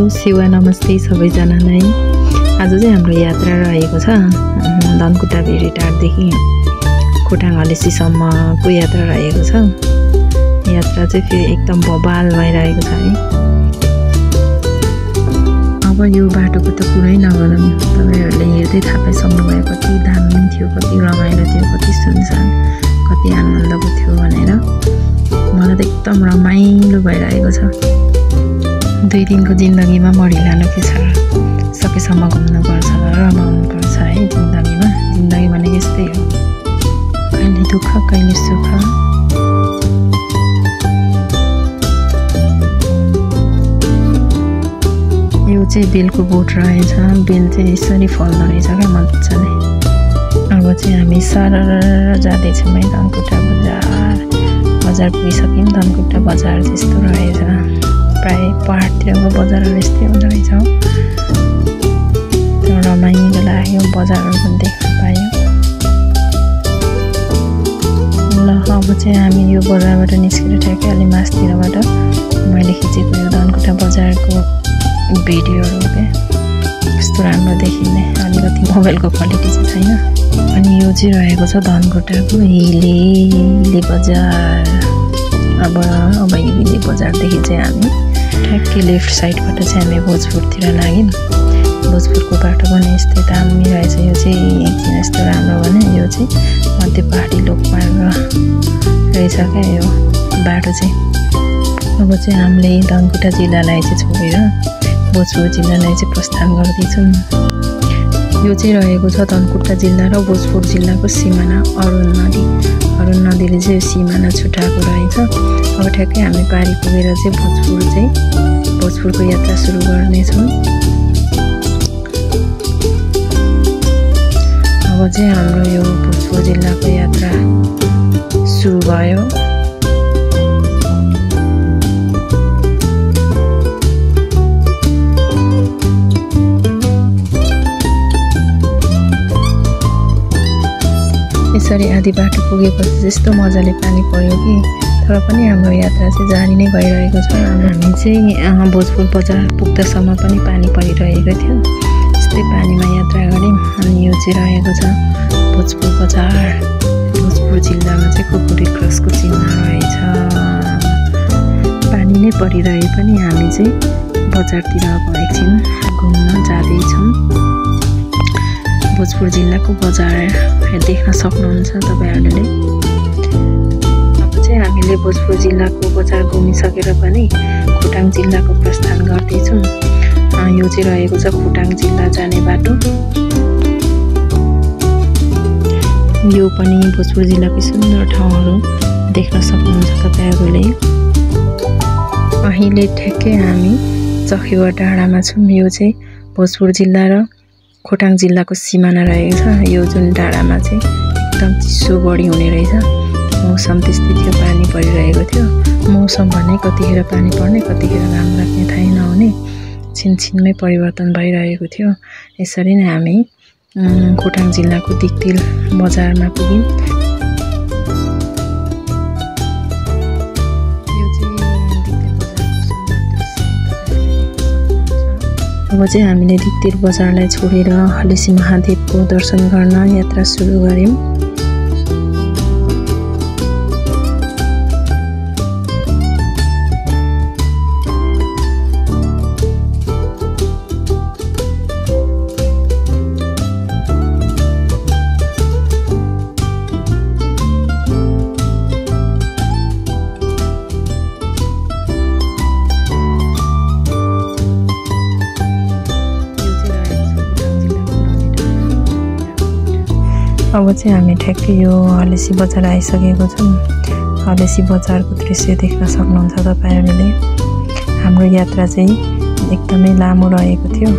शिवा नमस्ते सबैजनालाई। आज चाहिँ हाम्रो यात्रा रहेको छ धनकुटा भेरी टारदेखि खोटाङ हलेसीसम्मको यात्रा रहेको छ। यात्रा चाहिँ फेरि एकदम बबाल भइरहेको छ है। अब यो बाटोको त कुरै नगरौँ, तपाईँहरूले हेर्दै थाहा पाइसक्नु भयो कति दामी थियो, कति रमाइलो थियो, कति सुनसान, कति आनन्दको थियो भनेर। मलाई त एकदम रमाइलो भइरहेको छ। 2 दिनको जिन्दगीमा मरिलानु के छ, सकेसम्म घुम्नुपर्छ, रमाउनुपर्छ है जिन्दगीमा। जिन्दगी भनेको यस्तै हो, कहिले दुःख कहिले सुख। यो चाहिँ बेलको बोट रहेछ, बेल चाहिँ यसरी फल्दो रहेछ क्या मजाले। अब चाहिँ हामी सरर जाँदैछौँ है धनकुटा बजार। बजार पुगिसक्यौँ, धनकुटा बजार त्यस्तो रहेछ, प्राय पहाडतिरको बजारहरू यस्तै हुँदो रहेछ। रमाइलो लाग्यो, बजारहरू पनि देख्न पायो। ल अब चाहिँ हामी यो बजारबाट निस्केर ठ्याक्कै अलि मासतिरबाट मैले खिचेको यो धनकुटा बजारको भिडियोहरू क्या, कस्तो राम्रो देखिने। अलिकति मोबाइलको क्वालिटी चाहिँ छैन। अनि यो चाहिँ रहेको छ धनकुटाको हिले बजार। अब हिले बजारदेखि चाहिँ हामी ठ्याक्कै लेफ्ट साइडबाट चाहिँ हामी भोजपुरतिर लाग्यौँ। भोजपुरको बाटो पनि यस्तै दामी रहेछ। यो चाहिँ किन यस्तो राम्रो भने यो चाहिँ मध्य पहाडी लोकमार्ग रहेछ क्या यो बाटो चाहिँ। अब चाहिँ हामीले धनकुटा जिल्लालाई चाहिँ छोडेर भोजपुर जिल्लालाई चाहिँ प्रस्थान गर्दैछौँ। यो चाहिँ रहेको छ धनकुटा जिल्ला र भोजपुर जिल्लाको सिमाना। अरुण नदीले चाहिँ सिमाना छुट्याएको रहेछ। अब ठ्याक्कै हामी पारी पुगेर चाहिँ भोजपुरको यात्रा सुरु गर्नेछौँ। अब चाहिँ हाम्रो यो भोजपुर जिल्लाको यात्रा सुरु भयो। यसरी आधी बाटो पुगेपछि यस्तो मजाले पानी पर्यो कि, तर पनि हाम्रो यात्रा चाहिँ जारी नै भइरहेको छ। हामी चाहिँ भोजपुर बजार पुग्दासम्म पनि पानी परिरहेको थियो, यस्तै पानीमा यात्रा गऱ्यौँ। अनि यो चाहिँ रहेको छ भोजपुर बजार। भोजपुर जिल्लामा चाहिँ कुकुरी क्रसको चिन्ह रहेछ। पानी नै परिरहे पनि हामी चाहिँ बजारतिर एकछिन घुम्न जाँदैछौँ। भोजपुर जिल्लाको बजार देख्न सक्नुहुन्छ तपाईँहरूले। अब चाहिँ हामीले भोजपुर जिल्लाको बजार घुमिसकेर पनि खोटाङ जिल्लाको प्रस्थान गर्दैछौँ। यो चाहिँ रहेको छ खोटाङ जिल्ला जाने बाटो। यो पनि भोजपुर जिल्लाको सुन्दर ठाउँहरू देख्न सक्नुहुन्छ तपाईँहरूले। अहिले ठ्याक्कै हामी चखेवा डाँडामा छौँ। यो चाहिँ भोजपुर जिल्ला र खोटाङ जिल्लाको सिमाना रहेको छ। यो जुन डाँडामा चाहिँ एकदम चिसो बढी हुने रहेछ। मौसम त्यस्तै थियो, पानी परिरहेको थियो। मौसम भने कतिखेर पानी पर्ने कतिखेर घाम लाग्ने थाहै नहुने, छिनछिनमै परिवर्तन भइरहेको थियो। यसरी नै हामी खोटाङ जिल्लाको दिक्तेल बजारमा पुग्यौँ। अब चाहिँ हामीले दिक्तेल बजारलाई छोडेर हलेसी महादेवको दर्शन गर्न यात्रा सुरु गऱ्यौँ। अब चाहिँ हामी ठ्याक्कै यो हलेसी बजार आइसकेको छौँ। हलेसी बजारको दृश्य देख्न सक्नुहुन्छ तपाईँहरूले। हाम्रो यात्रा चाहिँ एकदमै लामो रहेको थियो।